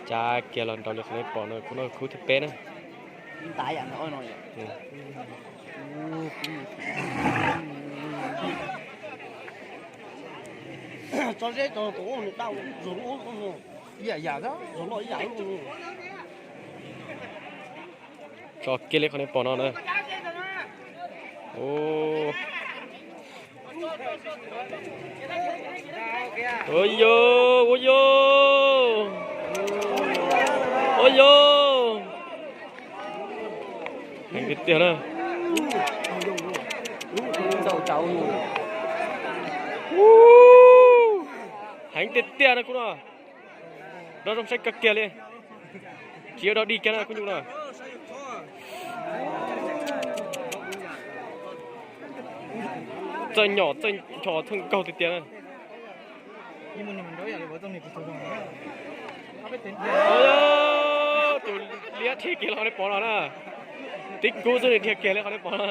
Cab kiag los nraud li qhov nej pom no, khub no khub thib peb na. Tso kiag li qhov nej pom no na. Ua yo, ua yo, ua yo. Heev tiag tiag na. Heev tiag tiag na khub no. Dob zoo saib kawg kiag li. Tsis yuav dog dig kiag na khub nyuj no. Txawj nyom txawj ncho txheej nkaug tiag tiag na. Tus liab dhia kiag li qhov nej pom no na. Tib kub xwb nws dhia kiag li qhov nej pom no.